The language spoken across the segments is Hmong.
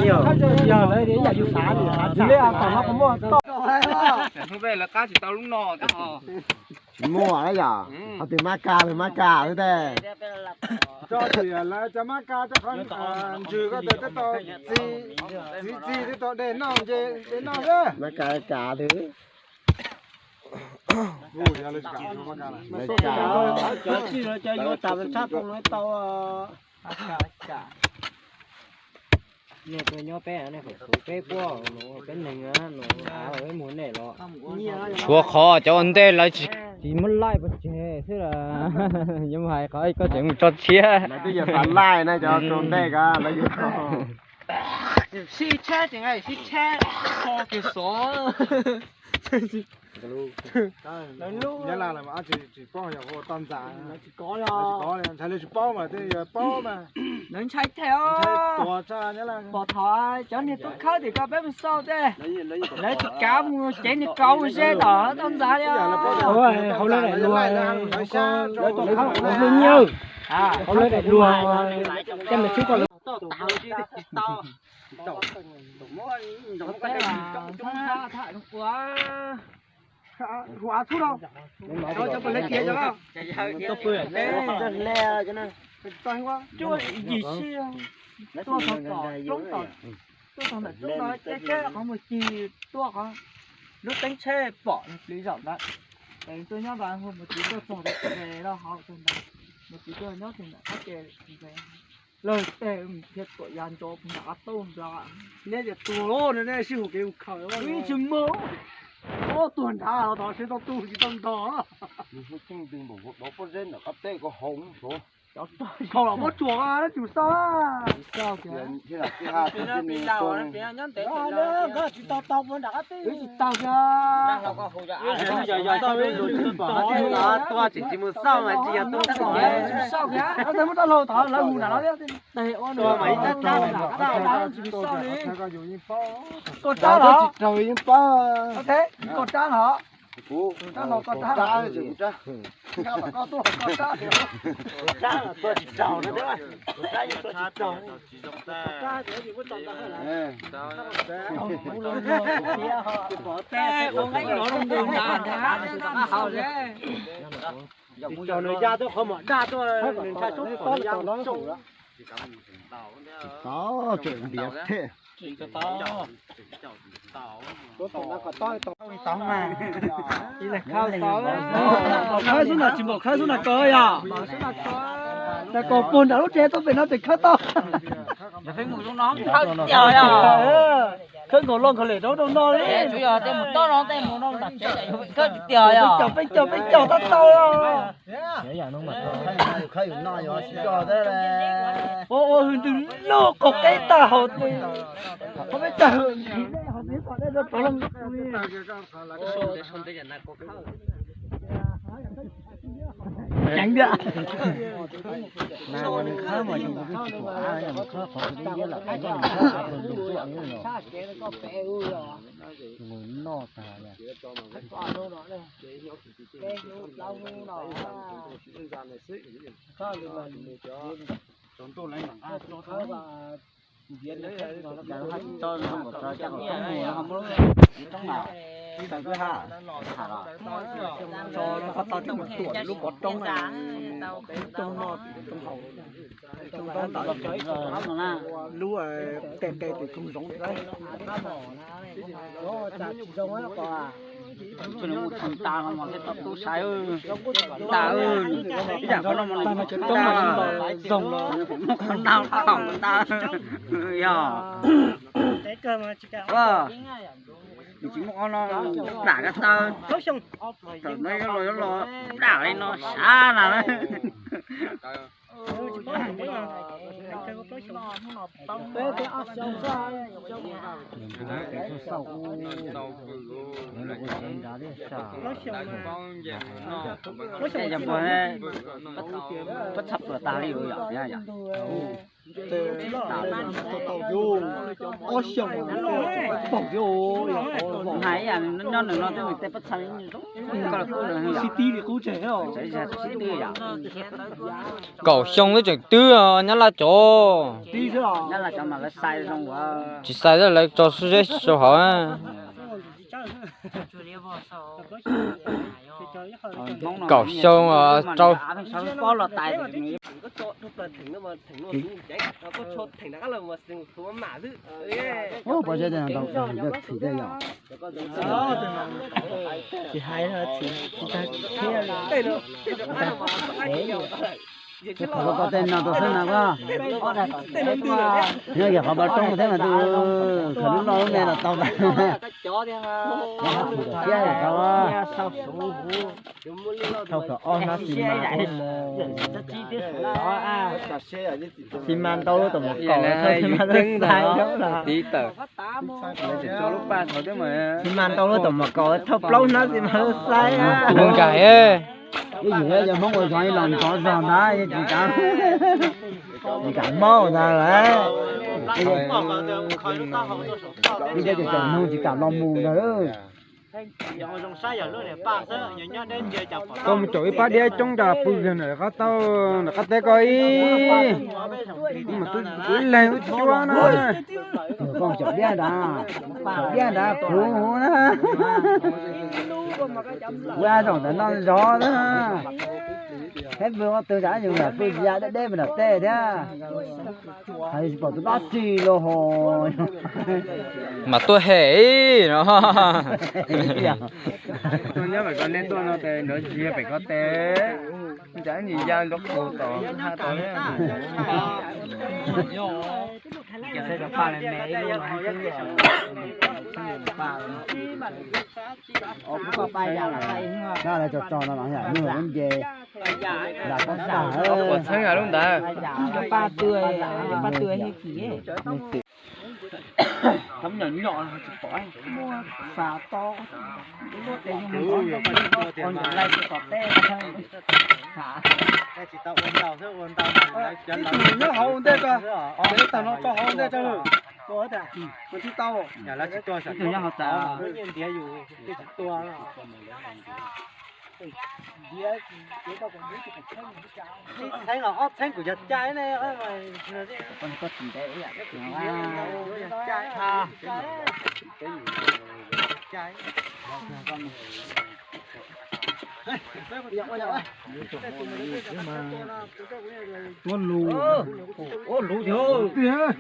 Yog lawv ib yam yus xav li xav li tom no kuv muaj tau. Hnub peb lawv qab tsis tau lub no. Tsis muaj na yom, ho twg mab kas twg mab kas xwb tes. Tso tsis lawv cov mab kas cov qhov ntsws ko tes twb tau txiv txiv twb tau de noj nce de noj xwb. Mab kas kas twg. Lawv kas. Cov tsis lawv cov yuav tas tshab tau no tau. Nej tuaj nyob peb, nej pom peb quaj no, peb neeg no, av peb mus nej los. Tshuav qhov cov ua ntej lawv tsis muab laij pov tseg xwb las. Yuav mus hais qhov koj tseem mus tso tshiab. Lawv twb yog xav laij na cov ua ntej ko lawv yuav. Sib tshab tseem sib tshab, kho kiag xov. Nyab Laj tsis paub yog ua toj ntxas, ntshai li tsis paub mas tej yog paub mas. Lawv ntshai thiab os. Pom thaum cov niag tuaj khawb tim ko peb mus xauj tej, lawv tsis kav mus cev niag kauv mus ze tom toj ntxas li. Hauv lawv daim luag, lawv tuaj khawb hauv lub nyiaj, hauv lawv daim luag, tej me tub ko lawv. Hu av txhub rau, cov pom lawv kiag cov. Cuaj yim sij tuaj txog tom roob tom, tuaj txog ntawm roob no teb tsheb qhov mus cig tuaj qhov lub teeb tsheb pom pliv zaum ntawd. Tuaj nyob ntawd hu mus txiv tuaj txog rau hauv ntawd, mus txiv tuaj nyob tus ntawm qab ke. Lawv tej thiaj tuam ya ntso puag nram qab tauj nrad. Neb tias tuag los neb sib hu kev mus khaws ib tsis mus. Ob tuag nrad los tod seb tau tu tsis tau ntog. Nws hu tseej ntws npaum nkaus dov pob zeb ntawm qab teb ko haus suav. Khaus los muab tsuas tsis xauj. Nkawd tsis tau tau puag nram qab teb. Tsis tau kiag. Yog yog tuaj tseem tsis mus xauj mas tsis yog tuaj tsis xauj kiag. Muab rab hlau thov lawv mus nram no thiab. Koj rab los? Koj rab los? Koj rab los koj rab. Koj tuaj koj rab. Koj rab los tuaj tsis raug no thiab. Koj rab yuav tuaj tsis raug. Tsis raug nws ya tuaj qhov mom daj tuaj nws ntshai sub pom ya mus tsoom. Tsis tau, tseem ntiav thiab. Khawb xwb no tsis npaum khawb xwb no ko yog. Tag kos puag nram lub tsev tuaj pem no tseem khawb tau. Khawb nkaus loj nkaus lem rau rau no li. Peb caug peb caug peb caug tab tau. Ua ua hws ntws loj qaug qeb tag hauv. Qhov peb caug hws ntws loj hauv peb tom dej rau rov loo. Ceev tiag. Noj tag. Lub tes tes tus koog zoov. Tsis zoo tas no mas thiaj tau tub sai. Ib yam qhov no mas nws tsis muaj qhov no thaum ntag. Yog, nws tsis muaj qhov no dam ko taw. Thaum no yuav los yuav los dam li no sab na. Yog npua, pab txhaj pluas tag li yom. Hais ib yam nyob nws no twb nws tej pob txha zoo koj los kub nws heev yom. Sib tib li qub tseg os. Sib tib yom. Kaum xyoo twb tseem twb os, nyab laj cov. Nyab laj cov mas lawv xais zoo, tsis xais lawv tso zeb rau hauv. Kaum xyoo rau. Pob zeb tej no tau txhim tej yom. Tsis hais txhim tsis tag thiab li. Koj tej no tau xwb na koj. Nyob yog qhov npau roob thiab mas tus khaws lub loj lub me los tau ntag. Siab tau. Thauj kom ob hnab xi mas, xi mas ntau lub tom mus kaum, thauj xi mas lub xais lawm. Xi mas ntau lub tom mus kaum, thauj plaub hnab xi mas lub xais. Ua nkais, ib yim yog Hmoob ua zog ib los ntxov zog ntag, yeej tsis kam, tsis kam mob ntag lawm. Ib thiab ces tseem nug tsis kam los mus ntag. Koj mus caum ib pab diab coob cas pw kiag ntawm qab tau, ntawm qab teb koj ib, kuv ib leeg wb cuab na. Koj caum diab nrad, caum diab nrad kuv na. Ua zaum ntawm no zov na. Peb pw qhov twg tsam yus pw tsis ya deb deb mus nram tej thiab. Hais tsis pom tus dab tsi los ho. Mas tuaj hem no. Tuaj nyob pem ko, nej tuaj no tes nrov ziag pem ko tes. Ntsav ib nyuag ya nrov qus tom ha tod. Lawv tso tso no mas yam nyuag lub nce. Paj tw, paj tw. Tib tug nyob hauv ua ntej ko, tag no tso hauv ua ntej tso. Tsis tau. Tib tug nyob hauv tas. Txheeb los ob txheeb kuj yog cai ne. Muab lus. Ua lus thiab.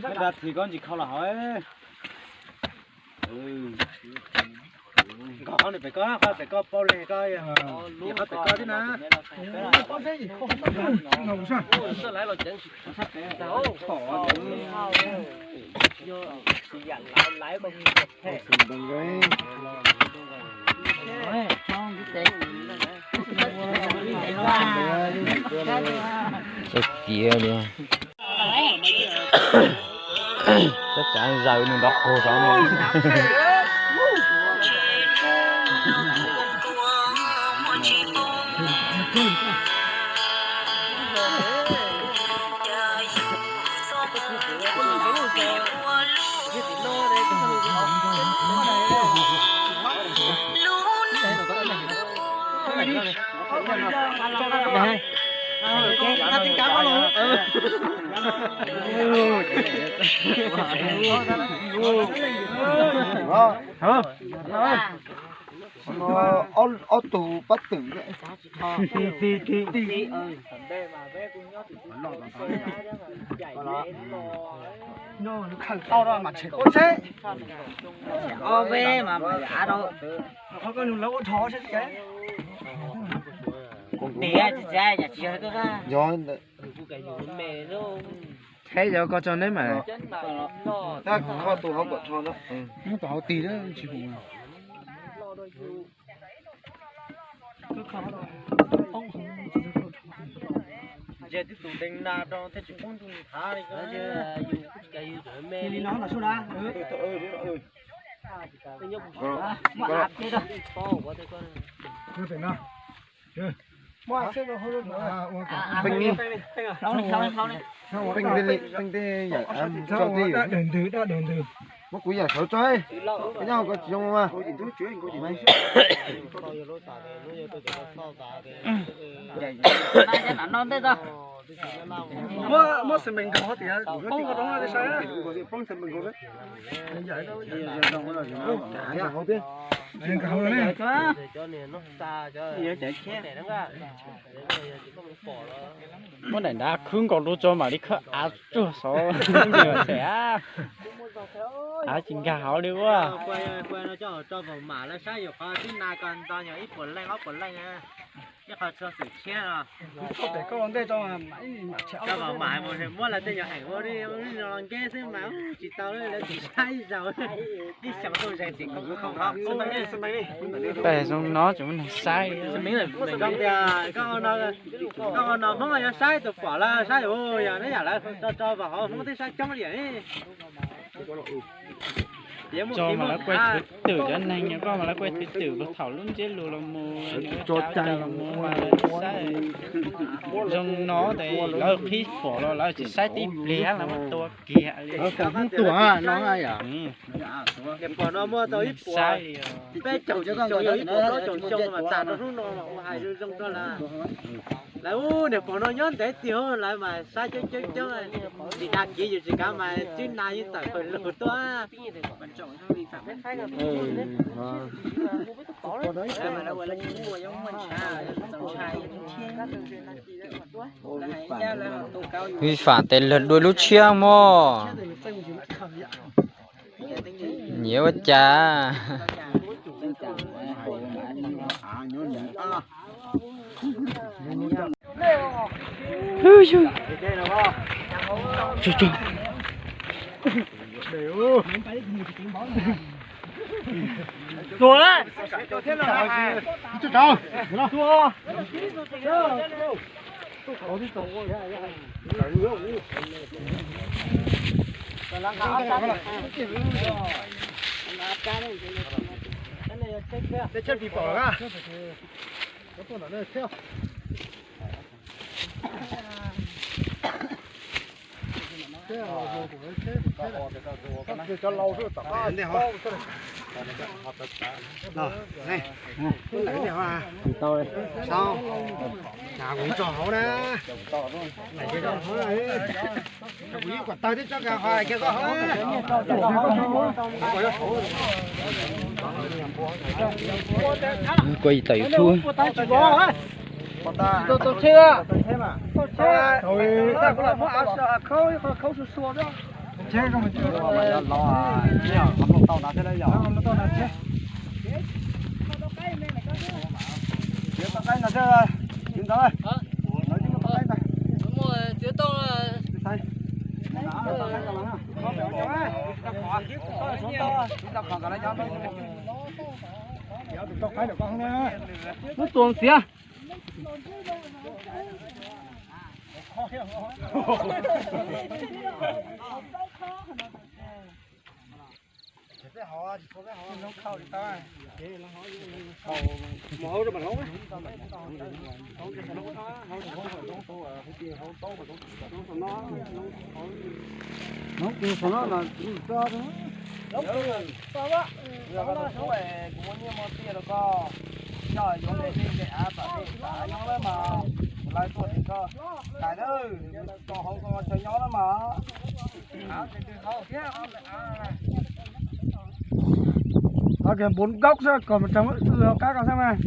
Nrad txiv koj ntsis khau los hauv. Nkag qhov pem koj, qhov pem koj paub li koj, qhov pem koj thiab na. Ua ciav li. Tab tsav zaws nws nrov qus zov no. Ob tug pab twm. Khaws tau no mas tshem ua tsheb. Ob peb mas av rau. Qhov ko nws lawv ua rho seb. Tias tsis txav yam tsis yog koj. Yog ntawd. Thaib yog koj tso neb mas. Tab kho tus hauv kom rho na. Muab tus hauv tig na tsis pum. Ntshe twb tus deev na rau thiaj tsis pub ntuj nws thav li ko. Li no los sub na. Muab av peb rau. Muab xeb rau hauv lub. Peem li, peem li, peem tej yam tso tej. Muab kuv yam sawv tso, koj nyob hauv ko tsis zoo mas. Muab xees mees nkaus hov tias poob ko rau tej saib. Muab daim nrab khwb nkaus rau tso mam li khawb av tsuag xov xem. Av tsis nkag hauv li ua. Rau vaum mam lawv saib yus qhov tib na ko nto nyuag ib puas leej ob puas leej, ib qho txhua xwm tshiab no. Rau vaum mam mus muab lawv tej nyuag heem ua li no los nkeb xwb mas tsis tau lawv tsis saib ib zaug. Ib xyoos tuaj zeeg tim koom khoom. Pem zoo no tseem muaj neeg saib. Zoo tias koj ua no Hmoob yuav saib tus pom lawv saib ua yog neb yam lawv tso tso vaum hauv Hmoob twb saib coob li. Tso mas lawv kuaj thwv twm cov neeg, koj mas lawv kuaj thwv twm puag thaum lub ntsiab lus los mus, nws ua cas los mus mas lawv saib. Zoo no ces lawv qhib pom los lawv tsis saib tib pliag lawv muab tua kiag li. Niam pog no muaj tau ib puas peb caug xyoo, ib puas plaub caug xyoo mas tas rau hnub no los ua hais zoo zoo rau lawm. Lawv ub niam pog no nyob ntev tiag lawv mas saib coob coob coob. Tsis dag kiv yus tsis kav mas tib na yeej tawm pawg lug tuaj. Vi phạm tes lượt đuôi lub tshiab mog. Nyiam ua cas. Kuv ib tawm YouTube. Lub tuas xiav. Kuv muaj nyiaj muaj txiaj rau koj, yog yuav nqe dej nqe av tom dej tom av nyob lawm mas, kuv laij tuaj tim koj hais na, tau hauv koj chaw nyob lawm mas. Hos kiag bốn gốc xwb, còn một trăm ư hauv qab koj xwb mas.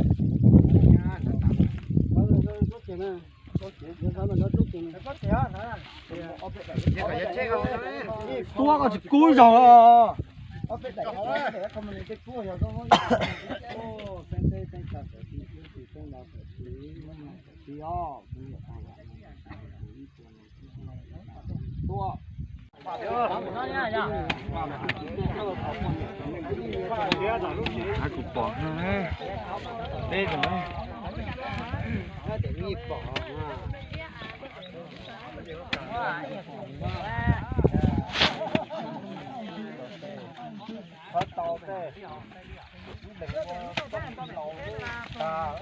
Tua koj tsis kub zog. Kuv pom no, peb no. Qhov tau tej, lub leeg ua toj laus tag.